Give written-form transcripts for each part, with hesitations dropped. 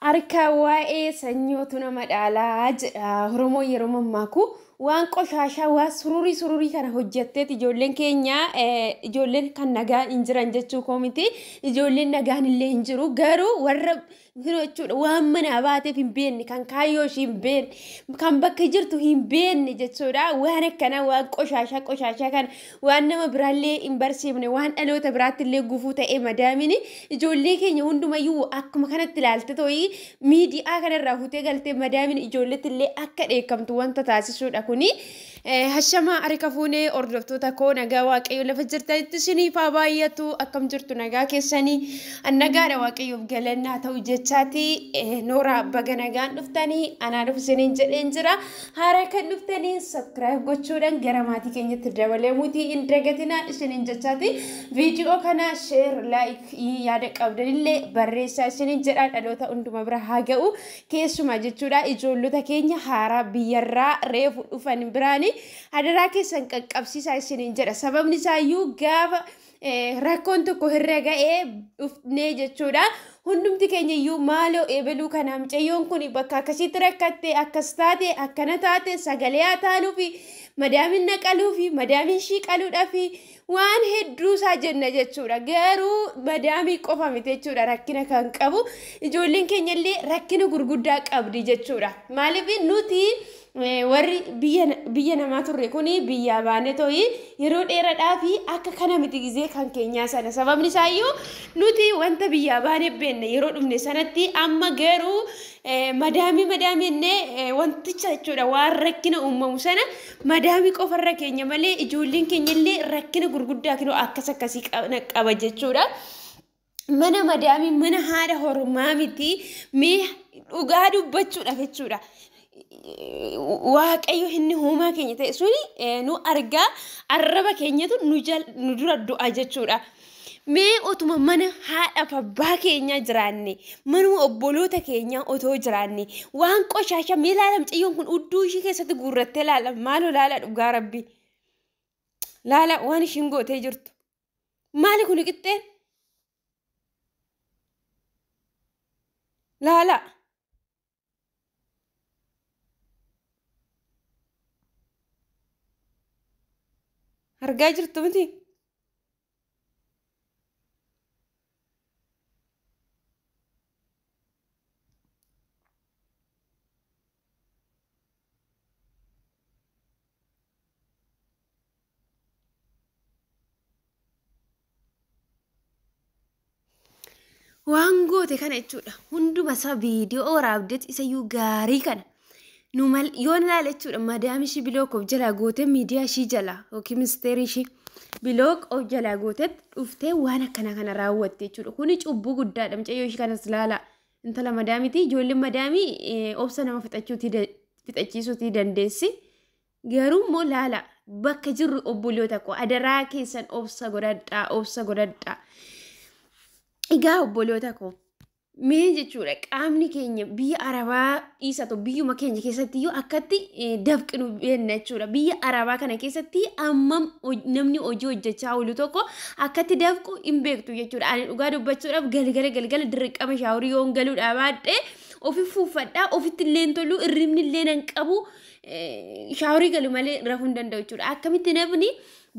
Harka waa'ee sanyootu nama dhaalaa jedha Oromoon yeroo mammaaku. Waan qoshaashaa waan sururii sururii kana hojjetteet ijoolleen keenya, ijoolleen kan nagaan hin jiran jechuu koo miti, ijoolleen nagaan illee hin jiru, garuu warra jechuudha waan manaa baateef hin beekne, kan kaayyoo ishii hin beekne, kan bakka jirtu hin beekne jechuudha. Waan akkanaa, waan qoshaashaa qoshaashaa kana, waan nama biraallee hin barsiifne, waan dhaloota biraatti illee gufuu ta'e, madaamini ijoollee keenya hundumayyuu akkuma kanatti ilaalte tooyi miidiyaa kanarraa futee galtee madaamin ijoolletti illee akka dheekkamtu wanta taasisuudha kuni. Hashamaa harka fuunee hordoftoota koo, nagaa Waaqayyo lafa jirtanitti isiniif haa baay'atu. Akkam jirtu? Nagaa keessanii? Nagaadha, Waaqayyoof galannaa ta'u jechaati. Noora baga nagaan dhuftanii, anaa dhufu isiniin jedheen jira. Haara kan dhuftanii subscribe gochuudhaan gara maatii keenyatti dabalamuutii hin dagatinaa isiniin jechaati. Viidiyoo kana share, like, yaada qabdanillee barreessaa isiniin jedha, dhaloota hunduma bira haa ga'u, keessumaa jechuudha ijoollota keenya haaraa biyyarraa reefu dhufan biraani hadaraa keessan qaqqabsiisaa isiniin jedha. Sababni isaayyuu gaafa rakkoon tokko irra ga'ee dhufnee jechuudha, hundumti keenya iyyuu maaloo eebaluu kana, mucayyoon kun bakka akkasitti rakkatte, akkas taate, akkana taate, sagalee haa taanuufi, madaamin na qaluufi, madaamin ishii qaluudhaafi, waan hedduu isaa jenna jechuudha. Garuu madaamii qofa miti jechuudha rakkina kan qabu, ijoolleen keenya illee rakkina gurguddaa qabdi jechuudha. Maaliif nuti warri biyya namaa turre kuni biyyaa baane to'i yeroo dheeraadhaa fi akka kana miti gizee kan keenyaa sana. Sababni isaayyuu nuti wanta biyyaa baane beenne yeroo dhufne sanatti. Amma garuu madaamii madaamii innee wanticha jechuudha, waan rakkina uumamu sana madaamii qofarra keenya malee ijoolleen keenya illee rakkina gurguddaa kinoo akkas akkasii qaba jechuudha. Mana madaamii mana haadha hormaa miti, mee dhugaa dubbachuudhaaf jechuudha. Waaqayyo inni uumaa keenya ta'e suni nu argaa, arraba keenyatu nu dura du'a jechuudha. Mee otuma mana haadhaaf abbaa keenyaa jiraanne, manuma obboloota keenyaa otoo jiraanne, waan qoshaasha mee laala, mucayyoon kun udduu ishii keessatti guurrattee laala, maaloo laala, dhugaa rabbi. Laala waan ishiin gootee jirtu. Maali kuni qixxeen? Laala. Argaa jirtu miti? Waan goote kana jechuudha. Hunduma isaa viidiyoo waraabdeet isayyuu gaarii kana. Nu mal yoon ilaale jechuudha, madaam ishii block of jalaa gootee, miidiyaa ishii jalaa yookiin misteerii ishii block of jalaa gootee dhuftee waan akkana kana raawwatte jechuudha. Kuni cubbuu guddaadha. Mucayyoo ishii kanas ilaala. Intala madaamiti, ijoolleen madaamii obsa nama fixachiisuutii dandeessi. Garuu immoo laala, bakka jirru obboloota koo, adaraa keessan obsa godhadhaa, obsa godhadhaa. Egaa obboloota koo, mee jechuudha qaamni keenya biyya arabaa dhiisatu, biyyuma keenya keessatti iyyuu akkatti dafqinu beekna jechuudha. Biyya arabaa kana keessatti ammam namni hojii hojjechaa oolu tokko akkatti dafqu hin beektu jechuudha. Ani dhugaa dubbachuudhaaf galgala galgala dirqama shaaworii yoon galuudhaa baadhee ofi fuuffadhaa, ofitti illee hin tolu, irribni illee nan qabu, shaaworii galu malee rafuu hin danda'u jechuudha. Akkamitti namni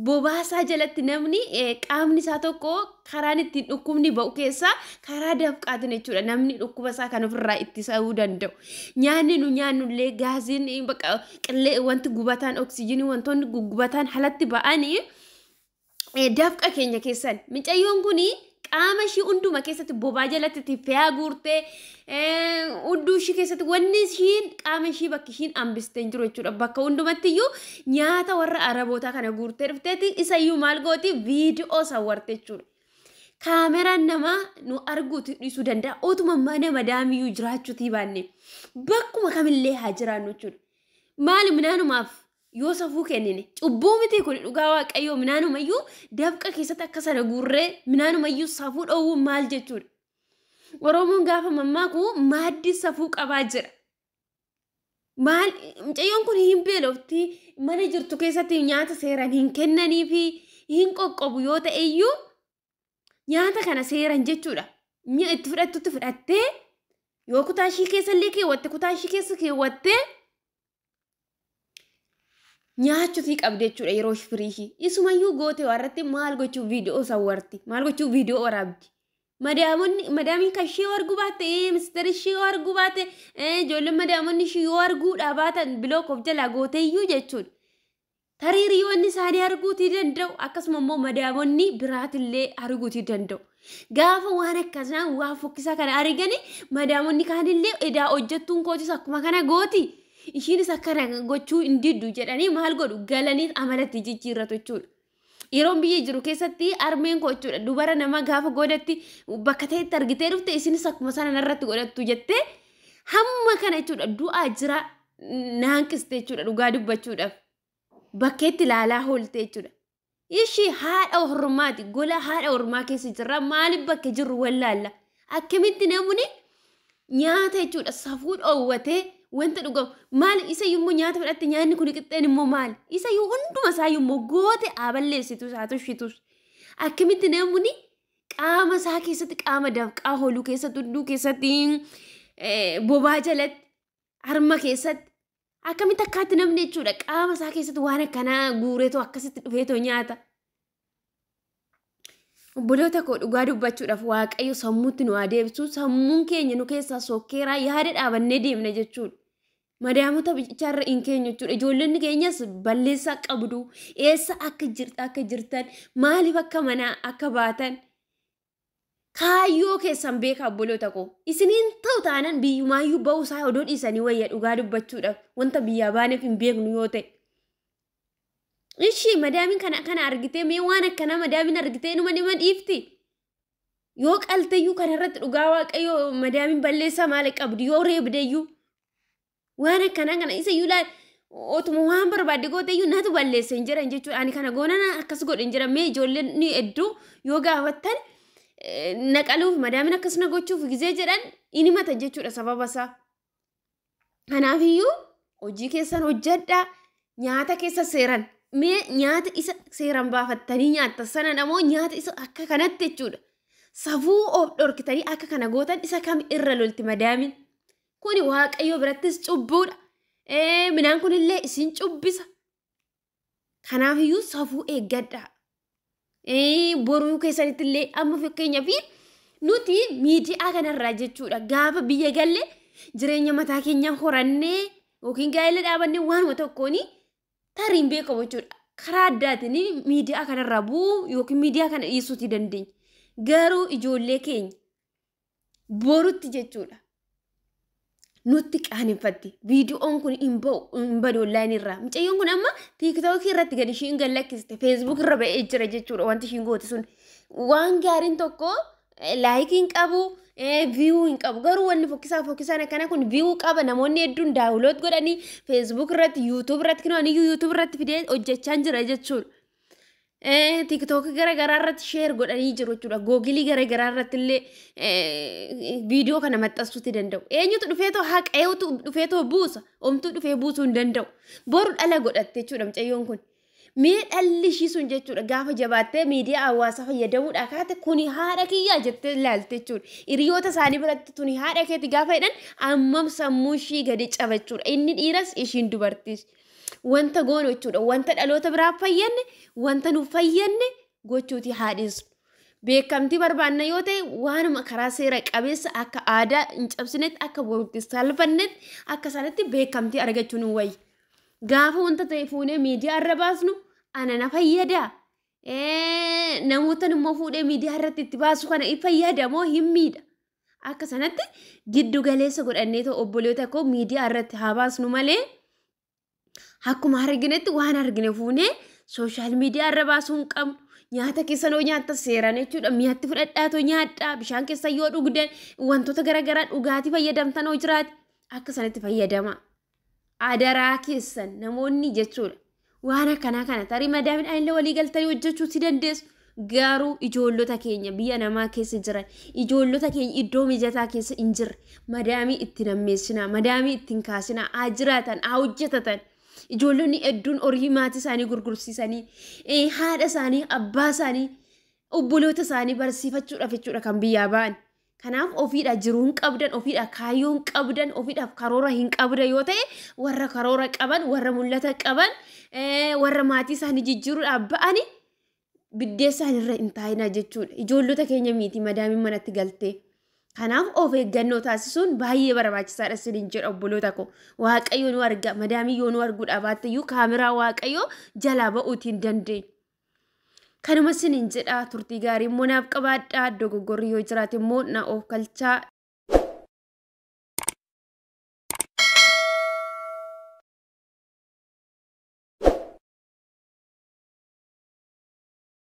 bobaasaa jalatti, namni qaamni isaa tokko karaan ittiin dhukkubni ba'u keessaa karaa dafqaatiin jechuudha, namni dhukkuba isaa kan ofirraa ittisuu danda'u. Nyaanni nu nyaannullee gaaziin bakka qillee, wanti gubataan, oksijiinii, wantoonni guggubataan halatti ba'anii dafqa keenya keessan. Mucayyoon kuni qaama ishii hunduma keessatti bobaa jalatti tiffee guurtee, hudduu ishii keessatti, wanni ishiin qaama ishii bakki ishiin hambistee hin jiru jechuudha. Bakka hundumatti iyyuu nyaata warra arabootaa kana guurtee dhufteeti isayyuu maal gooti, viidiyoo sawwarte jechuudha. Kaameraan namaa nu arguuti dhiisuu danda'a. Otuma mana madaamiyyuu jiraachuutii baanne bakkuma kamillee haa jiraannu jechuudha. Maali minaanumaaf yoo safuu kennine cubbuu miti kun? Dhugaa Waaqayyoo, minaanumayyuu dafqa keessatti akka sana guurree minaanumayyuu safuu dhoowwuun maal jechuudha? Oromoon gaafa mammaaku maaddii safuu qabaa jira. Maal mucayyoon kun hin beelofti, mana jirtu keessatti nyaata seeraan hin kennanii fi hin qoqqobu yoo ta'e iyyuu nyaata kana seeraan jechuudha. Mi'a itti fudhattutti fudhattee Yoo kutaa ishii keessa illee keewwatte, kutaa ishii keessa keewwattee nyaachuutii qabdi jechuudha yeroo firii ishii. Isumayyuu goote warratti maal gochuu viidiyoo sawwarti? Maal gochuu viidiyoo waraabdi? Madaamonni, madaamiin kan ishee arguu baatte, ministeerri ishee yoo arguu baate, ijoolleen madaamonni ishee yoo arguudhaa baatan bilook of jalaa gooteeyyuu jechuudha. Tarii hiriyoonni isaanii arguutii danda'u, akkasuma immoo madaamonni biraatillee arguutii danda'u. Gaafa waan akkanaa, waan fokkisaa kana argani, madaamonni kaanillee edaa hojjettuun kootis akkuma kana gooti. Ishiinis akkana gochuu hin diddu jedhanii maal godhu, galanii amalatti jijjiirratu jechuudha. Yeroon biyya jiru keessatti armeen koo jechuudha, dubara nama gaafa godhatti bakka ta'etti argitee dhufte, isinis akkuma sana narratti godhattu jettee hamma kana jechuudha du'aa jira naanqiste jechuudha dhugaa dubbachuudhaaf. Bakkeetti ilaalaa oolte jechuudha. Ishii haadha hormaati, gola haadha hormaa keessa jirra, maaliif bakka jirru wallaalla? Akkamitti namni nyaata jechuudha safuu dhoowwatee wanta dhugamu maal, isa immoo nyaata fudhatte, nyaanni kun qixxeen immoo maal, isa iyyuu hunduma isaa immoo goote aballeessitus haa tushitus, akkamitti namni qaama isaa keessatti, qaama dafqaa hooluu keessatti, hunduu keessatti, bobaa jalatti, harma keessatti, akkamitti akkaatti namni jechuudha qaama isaa keessatti waan akkanaa guureetoo akkasitti dhufeetoo nyaata? Obboloota koo, dhugaa dubbachuudhaaf Waaqayyo sammuutti nu adeemsu. Sammuun keenya nu keessaa sokkeeraa, yaada dhaabannee deemna jechuudha. Madaamota bichaarra hin keenyu jechuudha. Ijoollonni keenyas balleessaa qabdu. Eessa akka jirtan, maaliif akka manaa akka baatan, kaayyoo keessan beekaa obboloota koo. Isiniin ta'u taanaan biyyumaayyuu ba'uusaa odoo dhiisanii wayya dhugaa dubbachuudhaaf, wanta biyyaa baaneef hin beeknu yoo ta'e. Ishii madaamiin kana argitee, mee waan akkanaa madaamiin argitee numa nima dhiifti? Yoo qalteyyuu kanarratti dhugaa Waaqayyoo madaamiin balleessaa maal qabdi yoo reebdeyyuu? Waan akkanaa kana isa iyyuu laal, otuma waan barbaadde gooteyyuu natu balleessa hin jedhan jechuudha. Ani kana goonana akkas godhe hin jedhan. Mee ijoolleen ni hedduu yoo gaafattan, naqaluuf madaamiin akkas na gochuuf gizee jedhan inni mata jechuudha sababa isaa. Kanaafiyyuu hojii keessan hojjedhaa, nyaata keessa seeran, mee nyaata isa seeran baafattanii nyaatta sana namoo nyaata isa akka kanatti jechuudha. Safuu of dhorkitanii akka kana gootan isa kam irra lolti madaamiin? Kuni Waaqayyo birattis cubbuudha. Midhaan kunillee isin cubbisa. Kanaafiyyuu safuu eeggadhaa. Boruu keessanitti illee, amma fakkeenyaaf nuti miidiyaa kanarraa jechuudha gaafa biyya galle jireenya mataa keenyaa horannee yookiin gaa'ela dhaabannee waanuma tokkoon tarii hin beekamu jechuudha. Karaa addaatiin miidiyaa kanarraa bu'uu yookiin miidiyaa kana dhiisuutii dandeenya. Garuu ijoollee keenya borutti jechuudha nutti qaaneffatti. Viidiyoon kun hin ba'u, hin badu onlaayinii irraa. Mucayyoon kun amma TikTokii irratti gadi ishiin gad lakkiste, Facebook irra ba'ee jira jechuudha wanti ishiin goote sun. Waan gaariin tokko likeii hin qabu, view hin qabu. Garuu wanni fokkisaa fokkisaan akkana kun view qaba. Namoonni hedduun download godhanii Facebook irratti, YouTube irratti, kinoo aniyyuu YouTube irratti fidee hojjechaa jira jechuudha. TikTokii garaagaraa irratti share godhanii jiru jechuudha. Googilii garaagaraa irratti illee viidiyoo kana maxxansuuti danda'u. Eenyutu dhufeetoo haqeetu dhufeetoo buusa? Omtuu dhufee buusuu hin danda'u. Boru dhala godhatte jechuudha mucayyoon kun. Mee dhalli ishii sun jechuudha gaafa jabaattee miidiyaa hawaasaa fayyadamuudhaa kaate, kuni haadha kiyyaa jettee ilaalte jechuudha. Hiriyoota isaanii biratti tuni haadha keeti gaafa jedhan ammam sammuu ishii gadi caba jechuudha. Inni dhiiras, ishiin dubartiis. Wanta goonu jechuudha. Wanta dhaloota biraaf fayyadne, wanta nuuf fayyadne gochuuti haadhisu. Beekamtii barbaanna yoo ta'e, waanuma karaa seera qabeessa, akka aadaa hin cabsinetti, akka borutti salphannetti, akka sanatti beekamtii argachuu nu wayya. Gaafa wanta ta'e fuunee miidiyaa irra baasnu ana na fayyada? Namoota immoo fuudhee miidiyaa irratti itti baasu kana in fayyada moo hin miidha? Akka sanatti giddu galeessa godhannee ta'u obboloota koo miidiyaa irratti haa baasnu malee, akkuma arginetti waan argine fuunee social media irra baasuu hin qabnu. Nyaata keessan yoo nyaatta seeraan jechuudha. Mi'aatti fudhadhaatoo nyaadhaa. Bishaan keessa yoo dhugdan, wantoota garaagaraa dhugaatii fayyadamtan yoo jiraate, akka sanatti fayyadama. Adaraa keessan namoonni jechuudha. Waan akkanaa kana tarii madaamiidhaan illee walii galtanii hojjechuu si dandeessu. Garuu ijoollota keenya biyya namaa keessa jiran, ijoollota keenya iddoo mijataa keessa hin jirre, madaamii itti nammeessinaa, madaamii ittiin kaasinaa, haa jiraatan, haa hojjetatan. Ijoollonni hedduun horii maatii isaanii gurgursiisanii haadha isaanii, abbaa isaanii, obboloota isaanii barsiifachuudhaaf jechuudha kan biyyaa ba'an. Kanaaf ofiidha jiruu hin qabdan, ofiidha kaayyoo hin qabdan, ofiidhaaf karoora hin qabdan yoo ta'e, warra karoora qaban, warra mul'ata qaban, warra maatii isaanii jijjiiruudhaaf ba'ani biddeessa irra hin taa'inaa jechuudha. Ijoollota keenya miti madaamiin manatti galtee. Kanaaf of eeggannoo taasisuun baay'ee barbaachisaadha isiniin jedha, obboloota koo. Waaqayyo nu arga. Madaamii yoo nu arguudhaa baatte iyyuu kaameraa Waaqayyoo jalaa ba'uutii hin dandeenyu. Kanuma isiniin jedha. Turtii gaarii immoo naaf qabaadhaa. Dogoggorri yoo jiraate immoo na of kalchaa.